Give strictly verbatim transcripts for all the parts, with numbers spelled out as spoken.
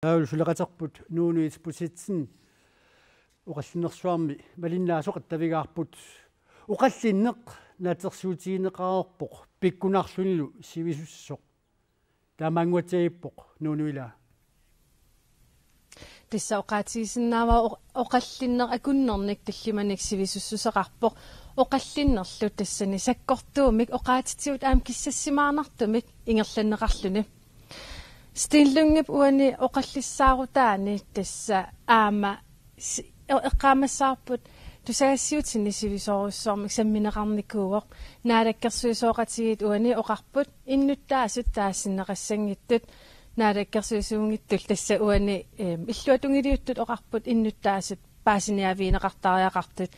Taavalu suleqaterput Nuunu Isbosethsen oqallinnersuarmi malinnaasoqattavigaarput. Oqallinneq naatsorsuutigineqareerpoq pikkunarlunilu sivisussasoq. Taamaannguatsiarpoq Nuunu, ilaa. Tassa oqaatigisinnaavara oq-, oqallinneq akunnernik tallimanik sivisussuseqarpoq. Oqallinnerlu tassani sakkortuumik oqaatsitigut aamma kissassimaarnartumik ingerlanneqarluni. Steen Lyngep uani oqallissaarutaani tassa aamma si-, e-, eqqaamassavarput tusagassiuutini sivisoorujussuarmik sammineqarnikuuvoq. Naalakkersuisooqatigiit uani oqarput innuttaasut taasineqassanngitsut. Naalakkersuisuunngitsut tassa uani, eem, illuatungiliuttut oqarput innuttaasut paasiniaavigineqartariaqartut.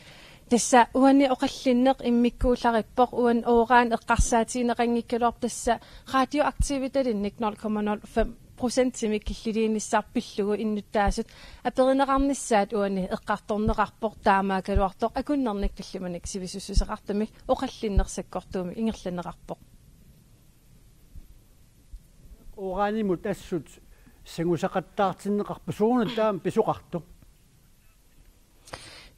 Tassa uani oqallinneq immikkuullarippoq, uani uran eqqarsaatigineqanngikkaluarpoq, tassa radioaktivitet nul komma nul fem procentimik killiliinissaq pillugu innuttaasut aperineqarnissaat uani eqqartorneqarpoq, taamaakkaluartoq akunnernik tallimanik sivisussuseqartumik oqallinneq sakkortuumik ingerlanneqarpoq. Uranimut assut sangusaqattaartinneqarpa, sooruna taama pisoqartoq?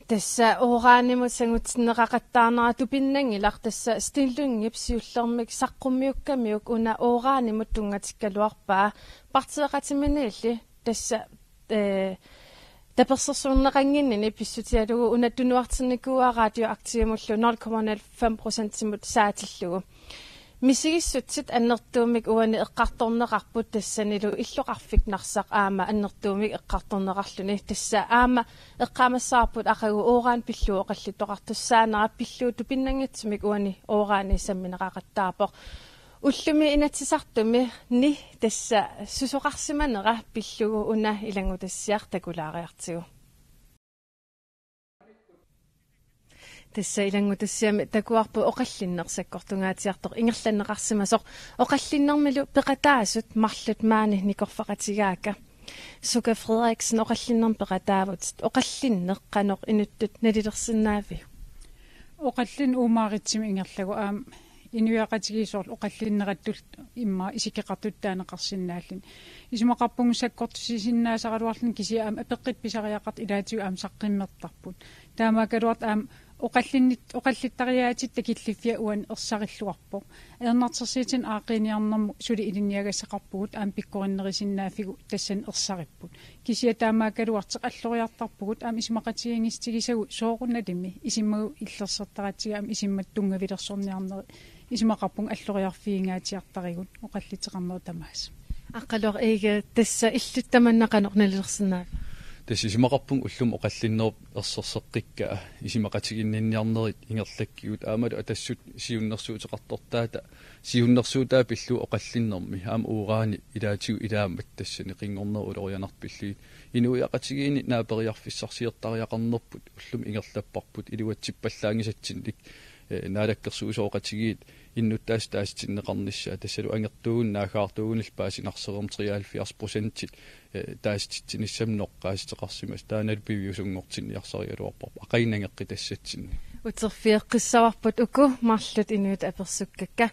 Tassa uranimut sangutinneqaqattaarnera tupinnanngilaq, tassa Steen Lyngep siullermik saqqummiukkamiuk una uranimut tunngatikkaluarpaa. Partiiqatiminiilli tassa, ee, tapersersorneqannginnini pissutigalugu una tunuartinnikuuara radioaktivimullu nul komma nul fem procentimut saatillugu. Misigissutsit annertuumik uani eqqartorneqarput, tassanilu illoqarfik Narsaq aamma annertuumik eqqartorneqarluni. Tassa aamma eqqaamassavarput aqagu uran pillugu oqallittoqartussaanera pillugu tupinnanngitsumik uani urani sammineqaqattaarpoq. Ullumi Inatsisartumi ni tassa susoqarsimanera pillugu una ilanngutassiaq takulaariartigu. Tassa ilanngutassiami takuarput oqallinneq sakkortungaatsiartoq ingerlanneqarsimasoq. Oqallinnermilu peqataasut marluk maani nikorfaqatigaakka. Suka Frederiksen, oqallinnermi peqataavutit. Oqallinneq qanoq inuttut nalilersinnaaviuk? Oqallinneq uumaaritsimik ingerlagu aamma inuiaqatigiit soorlu oqallinnerattullu immaqa isikkoqartutut taaneqarsinnaalluni. Isumaqarpunga sakkortusisinnaasaraluarluni, kisianni aamma apeqqutit pisariaqartut ilaatigut aamma saqqummertarput. Taamaakkaluartoq aamma oqallinnit-, oqallittariaatsip takilliffia uani ersarilluarpoq. Ajornartorsiutini aaqqiiniarnermut suli ilinniagassaqarpugut aamma pikkorinnerusinnaaffigut tassani ersaripput. Kisianni taamaakkaluartoq alloriartarpugut aamma isumaqatigiinngissutigisagut soorunalimi isumaga illersortaratsigu aamma isummata tunngavilersorniarnerit isumaqarpunga alloriarfigingaatsiartarigut oqallitseqarnerit tamaasa. Aqqaluaq Egede, tassa illit tamanna qanoq nalilersinnaaviuk? Tassa isumaqarpunga ullumi oqallinnerup erserseqqikkaa isumaqatiginninniarnerit ingerlakkigut aammalu Atassut siunnersuuteqartortaata siunnersuutaa pillugu oqallinnermi aamma urani ilaatigut ilaammat tassani qinngornerup ulorianartut pillugit inuiaqatigiinni naaperiarfissarsiortariaqarnerput ullumi ingerlapparput iluatsippallaanngisatsinnik, eh, naalakkersuisooqatigiit innuttaasut taasitinneqarnissaat tassalu angertuugunik naaggaartuugunillu paasinarsereermat treoghalvfjerds procentit, eh, taasititsinissamut noqqaassuteqarsimasut taannalu piviusunngortinniarsarigaluarparput aqagu nangeqqitassatsinnik. Uterfigeqqissavarput uku marluk inuit apersukkakka.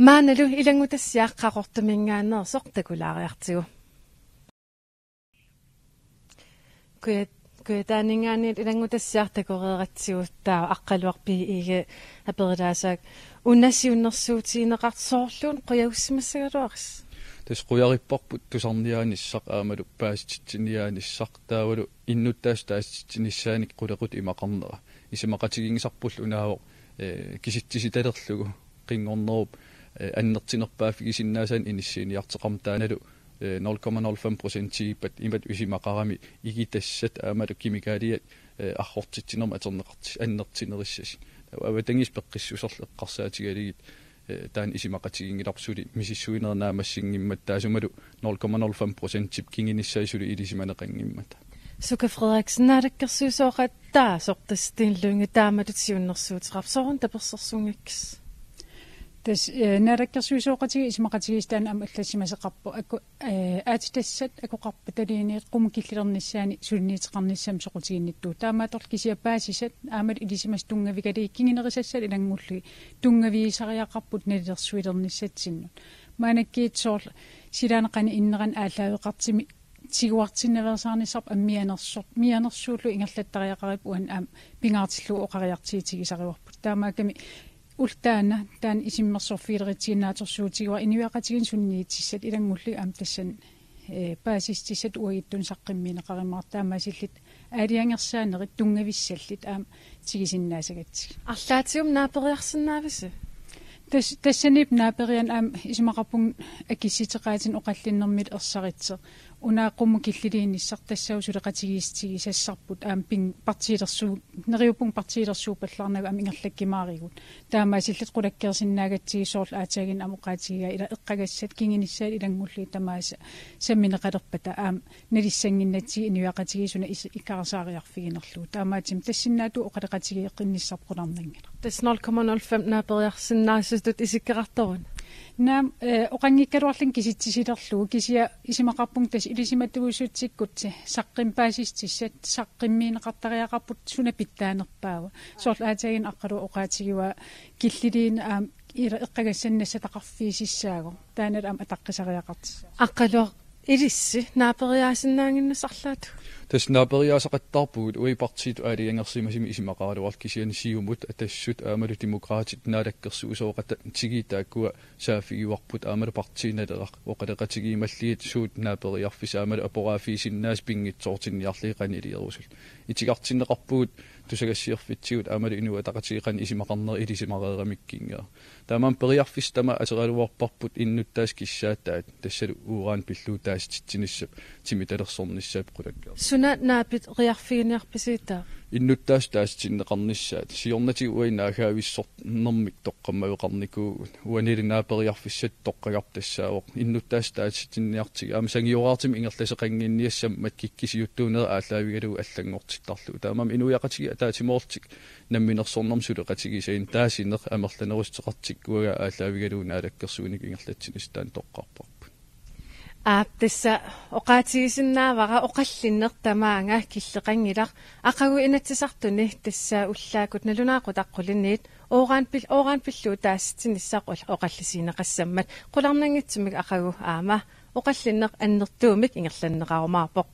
Maannalu ilanngutassiaq Qaqortuminngaanneersoq takulaariartigu. Kuja-, Kujataaninngaanniit ilanngutassiaq takoreeratsigu taava Aqqaluaq B. Egede aperlaassaaq una siunnersuutigineqartoq soorluuna qujagussimassagaluarisi? Tassa qujaripparput tusarniaanissaq aammalu paasititsiniaanissaq taavalu innuttaasut taasititsinissaanik qulequtaq imaqarnera. Isumaqatiginngisarpullu unaavoq, eh, kisitsisitalerlugu qinngornerup, eh, annertunerpaaffigisinnaasaannik inissiiniartoqarmat taannalu, eh, nul komma nul fem procentiippat imatut isumaqarami igitassat aammalu kemikaliat, eh, arrortitsinermut atorneqartut annertunerussasoq. Taava avatangiisit peqqissuserlu eqqarsaatigalugit, eh, taanna isumaqatiginngilarput suli misissuinerit naammassinngimmata taassumalu nul komma nul fem procentip kingunissai suli ilisimaneqanngimmata. Suka Frederiksen, naalakkersuisooqataasoq tassa Steen Lynge taamatut siunnersuuteqarpoq, sooruna tapersersunngikkisi? Tassa, eh, naalakkersuisooqatigiit isumaqatigiissut taanna aamma allassimasoqarpoq. Akku, eh, aatsitassat akoqarpataluunniit qummut killilernissaannik suliniuteqarnissamut soqutiginnittuuvoq. Taamaattorli kisianni paasisat aammalu ilisimasat tunngavigalugit kingunerusassat ilanngullugit tunngavigisariaqarput nalilersuilernissatsinnut. Maannakkut soorlu silaannaq qanoq innerani aallaaveqartumik tiguartinnaveersaarnissarput aamma mianersoq, mianersuullu ingerlattariaqaripput, uani aamma pingaartillugu oqariartuutigisarivarput. Taamaakkami ulloq taanna taanna isummersorfigilerutsiginaatsorsuutigaara inuiaqatigiinni sunniutissat ilanngullugit aamma tassani, eh, paasissutissat uagutsinnut saqqummiunneqarumaartut, taamaasillutik aalajangersaanerit tunngavissallutik aamma tigusinnaassagatsigit. Arlaatigut naaperiarsinnaavisi? Tas-, tassaniippoq naaperiarneq aamma isumaqarpunga akissuteqaatinik oqallinnermik ersarissoq. Una qummut killilersuinissaq tassaavoq suleqatigiissutigisassarput aamma pin-, partiilersuu-, neriuppunga partiilersuuppallaarnagu aamma ingerlakkumaarigut. Taamaasillutik qulakkeersinnaagatsigit soorlu aatsaannguaq aamma oqaatigigaa ila eqqagassat kingunissaat ilanngullugit tamaasa sammineqalerpata aamma nalissannginnatsigit inuiaqatigiit suna is-, ikaarsaariarfiginerlugu. Taamaattumik tassinnaatut oqaloqatigeeqqinnissarput qularnanngilaq. Tassa nul komma nul fem naaperiarsinnaasutut isikkoqartoruna. Naamik, eh, oqanngikkaluarlunga kisitsisilerlugu kisianni isumaqarpunga tassa ilisimatuussutsikkut saqqum-, paasissutissat saqqummiunneqartariaqarput suna pitsaanerpaava. Soorlu aatsaannguaq aqqaluaq oqaatigivaa killilersuineq aamma ila eqqagassannik nassataqarfiussaagami. Taannalu aamma ataqqisariaqartut. Aqqaluaq, ilissi naaperiaasinnaannginnassi arlaatigut? Tassa naaperiaasaqattaarpugut uagut partiitut aalajangersimasumik isumaqaraluarluta, kisianni Siumut, Atassut aammalu Demokraatit naalakkersuisooqatigiit taakkua saaffigivarput aammalu Partii Naleraq oqaloqatigiummallugit suut naaperiarfissat aammalu aporaaffigisinnaasut pinngitsoortinniarlugit qanoq iliorusullu. Itigartinneqarpugut tusagassiorfitsigut aammalu Inuit Ataqatigiit qanoq isumaqarnerat ilisimareeramikkunngilaq. Taamaammat periarfissat tamaasa ateraluarparput innuttaasut kissaataat, tassalu uran pillugu taasititsinissap timitalersornissaapput qulakkeerneq. Suna naaperiarfiginiarpisi taava? Innuttaasut taasitinneqarnissaat. Siornatigut uagut naaggavissornermik toqqammaveqarnikuuvugut. Uanilu naaperiarfissatut toqqagarput tassaavoq innuttaasut taasitinniartigit. Aamma sangioraartumik ingerlasoqannginniassammat kikkut siuttuunerat aallaavigalugu allanngortittarlugu. Taamaammat inuiaqatigiit ataatsimoorlutik namminersornermik suleqatigisaannik taasineq amerlanerussuteqartikkuagaa aallaavigalugu naalakkersuinikkut ingerlatsinissaq taanna toqqarparput. Aap, tassa oqaatigisinnaavara oqallinneq tamaanga killeqanngilaq. Aqagu Inatsisartuni tassa ullaakkut nalunaaqutaq qulinut uran pil-, uran pillugu taasitinnissaa oqallisigineqassammat. Qularnanngitsumik aqagu aamma oqallinneq annertuumik ingerlanneqarumaarpoq.